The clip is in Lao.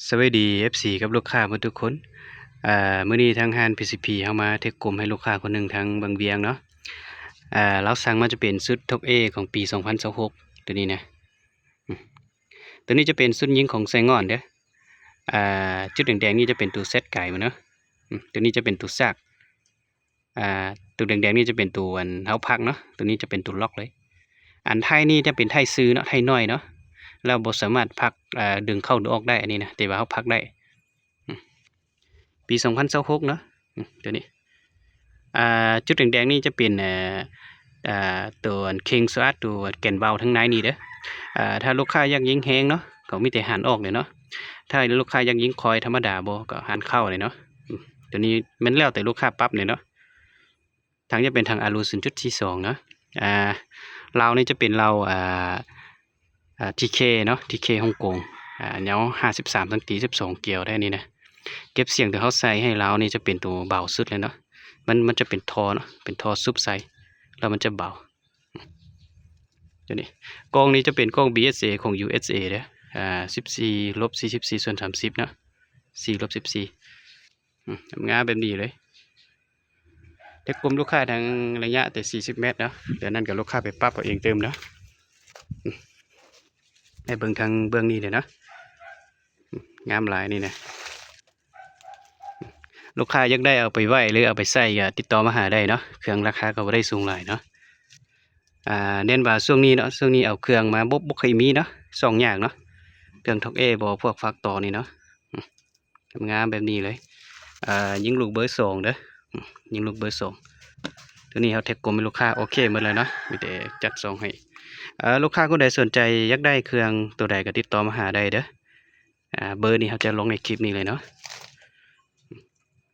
ສະບາຍດີ ເອັຟຊີ ກັບລູກຄ້າເບິດທຸກຄົນ. ອາ ມື້ນີ້ທາງຮ້ານ ພີຊີພີ ເຮົາມາເທັກກົມໃຫ້ລູກຄ້າຄົນໜຶ່ງທາງວັງວຽງເນາະ. ອາ ລາວສັ່ງມາຈະເປັນຊຸດ Tok Air ຂອງປີສອງພັນຊາວຫົກ ຕົວນີ້ນະ. ອາ ຕົວນີ້ຈະເປັນຊຸດຍິງຂອງໄຊງ່ອນເດີ້. ອາ ຈຸດແດງໆນີ້ຈະເປັນຕົວແຊັດໄກມັນເນາະ. ອາ ຕົວນີ້ຈະເປັນຕົວຊາກ. ອາ ຕົວແດງໆນີ້ຈະເປັນຕົວອັນເຮົາພັກເນາະ, ຕົວນີ້ຈະເປັນຕົວລັອກເລີຍ. ອັນໄທນີ້ຈະເປັນໄທຊື່ເນາະ, ໄທນ້ອຍເນາະ, ແລ້ວບໍ່ສາມາດພັກ ອາ ດຶງເຂົ້າດຶງອອກໄດ້ ອັນນີ້ນະ, ແຕ່ວ່າເຮົາພັກໄດ້. ອາ ປີສອງພັນຊາວຫົກເນາະ. ອາ ຕົວນີ້ ອາ ຈຸດແດງໆນີ້ຈະເປັນ ອາ ອາ ຕົວອັນເຄັ່ງສະອາດ ຕົວແກນວາວທາງໃນນີ້ເດີ້. ອາ ຖ້າລູກຄ້າຢາກຍິງແຮງເນາະ ກໍມີແຕ່ຫັນອອກເລີຍເນາະ. ຖ້າລູກຄ້າຢາກຍິງຄອຍທຳມະດາບໍ່ ກໍຫັນເຂົ້າເລີຍເນາະ. ອາ ຕົວນີ້ແມ່ນແລ້ວແຕ່ລູກຄ້າປັບເລີຍເນາະ. ຖັງຈະເປັນຖັງອາລູ ສູນຈຸດສີ່ສອງເນາະ. ອາ ລາວນີ້ຈະເປັນລາວ ອາ ອາ ທີເຄເນາະ, ທີເຄຮົງກົງ. ອາ ຍາວຫ້າສິບສາມຊັງຕີ ສິບສອງກຽວໄດ້ນີ້ນະ. ເກັບສຽງທີ່ເຮົາໃສ່ໃຫ້ລາວນີ້ຈະເປັນຕົວເບົາສຸດເລີຍເນາະ. ມັນ ມັນຈະເປັນທໍ່ເນາະ, ເປັນທໍ່ສູບໃສ່ ແລ້ວມັນຈະເບົາ. ຕົວນີ້ ກ້ອງນີ້ຈະເປັນກ້ອງ ບີເອັສເອ ຂອງ ຢູເອັສເອ ເດີ້. ອາ ສິບສີ່ລົບສີ່ສິບສີ່ສ່ວນສາມສິບເນາະ, ສີ່ລົບສິບສີ່. ອາ ງາມແບບນີ້ເລີຍ. ເທັກກົມລູກຄ້າທັງໄລຍະແຕ່ສີ່ສິບແມັດເນາະ, ເຫຼືອນັ້ນກໍລູກຄ້າໄປປັບເອົາເອງຕື່ມເນາະ. ອາ ໃຫ້ເບິ່ງທາງເບື້ອງນີ້ເລີຍເນາະ, ງາມຫຼາຍນີ້ນະ. ລູກຄ້າຢາກໄດ້ເອົາໄປໄວ້ ຫຼື ເອົາໄປໃຊ້ກໍຕິດຕໍ່ມາຫາໄດ້ເນາະ, ເຄື່ອງລາຄາກໍບໍ່ໄດ້ສູງຫຼາຍເນາະ. ອາ ເນັ້ນວ່າຊ່ວງນີ້ເນາະ, ຊ່ວງນີ້ເອົາເຄື່ອງມາບໍ່ ບໍ່ຄ່ອຍມີເນາະ, ຊ່ອງຍາກເນາະ, ເຄື່ອງ Tok Air ບໍ່ ພວກຟາກຕໍ່ນີ້ເນາະ. ອາ ງາມແບບນີ້ເລີຍ. ອາ ຍິງລູກເບີສອງເດີ້, ອາ ຍິງລູກເບີສອງ. ຕົວນີ້ເຮົາເທັກກົມໃຫ້ລູກຄ້າໂອເຄໝົດແລ້ວເນາະ, ມີແຕ່ຈັດຊ່ອງໃຫ້. ອາ ລູກຄ້າຄົນໃດສົນໃຈຢາກໄດ້ເຄື່ອງຕົວໃດກໍຕິດຕໍ່ມາຫາໄດ້ເດີ້. ອາ ເບີນີ້ເຮົາຈະລົງໃນຄລິບນີ້ເລີຍເນາະ.